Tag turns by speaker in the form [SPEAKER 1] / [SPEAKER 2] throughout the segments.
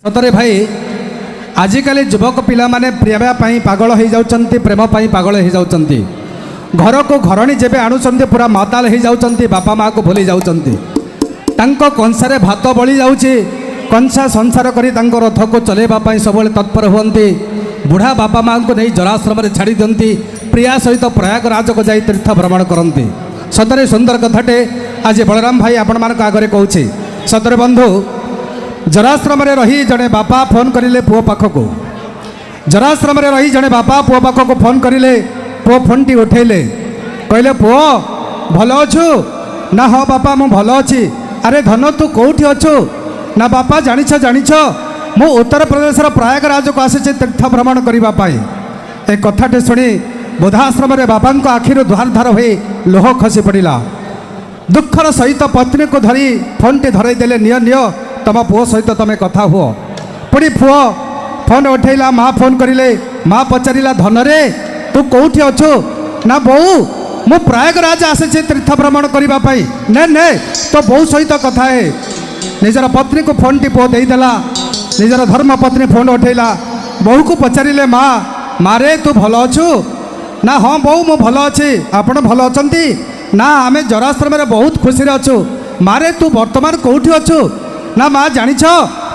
[SPEAKER 1] ସତରେ ଭାଇ, ଆଜିକାଲି ଯୁବକ ପିଲାମାନେ ପ୍ରେମ ପାଇଁ ପାଗଳ ହେଇଯାଉଛନ୍ତି, ପ୍ରେମ ପାଇଁ ପାଗଳ ହେଇଯାଉଛନ୍ତି। ଘରକୁ ଘରଣୀ ଯେବେ ଆଣୁଛନ୍ତି, ପୁରା ମାତାଲ ହେଇଯାଉଛନ୍ତି, ବାପା ମାଆକୁ ଭୁଲି ଯାଉଛନ୍ତି। ତାଙ୍କ କଂସାରେ ଭାତ ବଳି ଯାଉଛି। କଂସା ସଂସାର କରି ତାଙ୍କ ରଥକୁ ଚଲେଇବା ପାଇଁ ସବୁବେଳେ ତତ୍ପର ହୁଅନ୍ତି। ବୁଢ଼ା ବାପା ମାଆଙ୍କୁ ନେଇ ଜରାଶ୍ରମରେ ଛାଡ଼ି ଦିଅନ୍ତି। ପ୍ରିୟା ସହିତ ପ୍ରୟାଗରାଜକୁ ଯାଇ ତୀର୍ଥ ଭ୍ରମଣ କରନ୍ତି। ସତରେ ସୁନ୍ଦର କଥାଟେ ଆଜି ବଳରାମ ଭାଇ ଆପଣମାନଙ୍କ ଆଗରେ କହୁଛି। ସତରେ ବନ୍ଧୁ, ଜରାଶ୍ରମରେ ରହି ଜଣେ ବାପା ଫୋନ୍ କରିଲେ ପୁଅ ପାଖକୁ। ଜରାଶ୍ରମରେ ରହି ଜଣେ ବାପା ପୁଅ ପାଖକୁ ଫୋନ୍ କରିଲେ। ପୁଅ ଫୋନ୍ଟି ଉଠେଇଲେ। କହିଲେ, "ପୁଅ, ଭଲ ଅଛୁ?" ନା, "ହଁ ବାପା, ମୁଁ ଭଲ ଅଛି।" "ଆରେ ଧନ, ତୁ କେଉଁଠି ଅଛୁ?" ନା, "ବାପା, ଜାଣିଛ ଜାଣିଛ, ମୁଁ ଉତ୍ତରପ୍ରଦେଶର ପ୍ରୟାଗରାଜକୁ ଆସିଛି ତୀର୍ଥ ଭ୍ରମଣ କରିବା ପାଇଁ।" ଏ କଥାଟି ଶୁଣି ବୃଦ୍ଧାଶ୍ରମରେ ବାପାଙ୍କ ଆଖିରୁ ଧାର ଧାର ହୋଇ ଲୁହ ଖସି ପଡ଼ିଲା। ଦୁଃଖର ସହିତ ପତ୍ନୀକୁ ଧରି ଫୋନ୍ଟି ଧରାଇ ଦେଲେ, "ନିଅ ନିଅ, ତମ ପୁଅ ସହିତ ତମେ କଥା ହୁଅ।" ପୁଣି ପୁଅ ଫୋନ୍ ଉଠେଇଲା। ମା ଫୋନ୍ କରିଲେ। ମା ପଚାରିଲା, "ଧନରେ, ତୁ କେଉଁଠି ଅଛୁ?" ନା, "ବୋଉ, ମୁଁ ପ୍ରୟାଗରାଜ ଆସିଛି ତୀର୍ଥ ଭ୍ରମଣ କରିବା ପାଇଁ।" "ନେ ନେ, ତୋ ବୋଉ ସହିତ କଥା ହେ।" ନିଜର ପତ୍ନୀକୁ ଫୋନ୍ଟି ପୁଅ ଦେଇଦେଲା। ନିଜର ଧର୍ମ ପତ୍ନୀ ଫୋନ୍ ଉଠେଇଲା। ବୋଉକୁ ପଚାରିଲେ, "ମା, ମାରେ, ତୁ ଭଲ ଅଛୁ?" ନା, "ହଁ ବୋଉ, ମୁଁ ଭଲ ଅଛି। ଆପଣ ଭଲ ଅଛନ୍ତି?" ନା, "ଆମେ ଜରାଶ୍ରମରେ ବହୁତ ଖୁସିରେ ଅଛୁ। ମାରେ, ତୁ ବର୍ତ୍ତମାନ କେଉଁଠି ଅଛୁ?" ନା, "ମା, ଜାଣିଛ,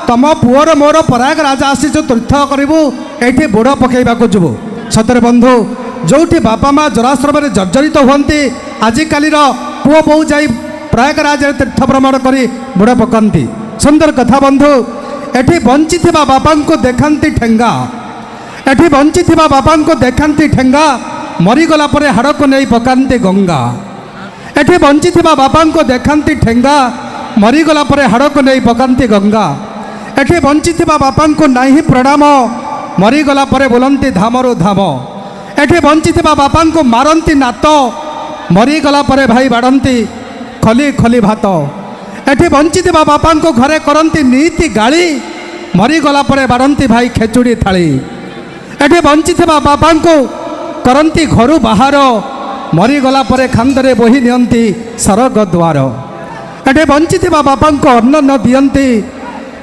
[SPEAKER 1] ତମ ପୁଅର ମୋର ପ୍ରୟାଗରାଜ ଆସିଛୁ, ତୀର୍ଥ କରିବୁ, ଏଇଠି ବୁଡ଼ ପକାଇବାକୁ ଯିବୁ।" ସତରେ ବନ୍ଧୁ, ଯେଉଁଠି ବାପା ମା ଜରାଶ୍ରମରେ ଜର୍ଜରିତ ହୁଅନ୍ତି, ଆଜିକାଲିର ପୁଅ ବୋହୂ ଯାଇ ପ୍ରୟାଗରାଜରେ ତୀର୍ଥ ଭ୍ରମଣ କରି ବୁଡ଼ ପକାନ୍ତି। ସୁନ୍ଦର କଥା ବନ୍ଧୁ, ଏଠି ବଞ୍ଚିଥିବା ବାପାଙ୍କୁ ଦେଖାନ୍ତି ଠେଙ୍ଗା। ଏଠି ବଞ୍ଚିଥିବା ବାପାଙ୍କୁ ଦେଖାନ୍ତି ଠେଙ୍ଗା, ମରିଗଲା ପରେ ହାଡ଼କୁ ନେଇ ପକାନ୍ତି ଗଙ୍ଗା। ଏଠି ବଞ୍ଚିଥିବା ବାପାଙ୍କୁ ଦେଖାନ୍ତି ଠେଙ୍ଗା, ମରିଗଲା ପରେ ହାଡ଼କୁ ନେଇ ପକାନ୍ତି ଗଙ୍ଗା। ଏଠି ବଞ୍ଚିଥିବା ବାପାଙ୍କୁ ନାହିଁ ପ୍ରଣାମ, ମରିଗଲା ପରେ ବୁଲନ୍ତି ଧାମରୁ ଧାମ। ଏଠି ବଞ୍ଚିଥିବା ବାପାଙ୍କୁ ମାରନ୍ତି ନାତ, ମରିଗଲା ପରେ ଭାଇ ବାଢ଼ନ୍ତି ଖଲି ଖଲି ଭାତ। ଏଠି ବଞ୍ଚିଥିବା ବାପାଙ୍କୁ ଘରେ କରନ୍ତି ନୀତି ଗାଳି, ମରିଗଲା ପରେ ବାଢ଼ନ୍ତି ଭାଇ ଖେଚୁଡ଼ି ଥାଳି। ଏଠି ବଞ୍ଚିଥିବା ବାପାଙ୍କୁ କରନ୍ତି ଘରୁ ବାହାର, ମରିଗଲା ପରେ ଖାନ୍ଦରେ ବୋହି ନିଅନ୍ତି ସରଗ ଦ୍ୱାର। ଏଠି ବଞ୍ଚିଥିବା ବାପାଙ୍କୁ ଅନ୍ନ ନ ଦିଅନ୍ତି,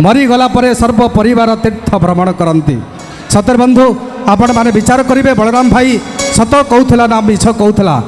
[SPEAKER 1] ମରିଗଲା ପରେ ସର୍ବ ପରିବାର ତୀର୍ଥ ଭ୍ରମଣ କରନ୍ତି। ସତରେ ବନ୍ଧୁ, ଆପଣମାନେ ବିଚାର କରିବେ, ବଳରାମ ଭାଇ ସତ କହୁଥିଲା ନା ମିଛ କହୁଥିଲା?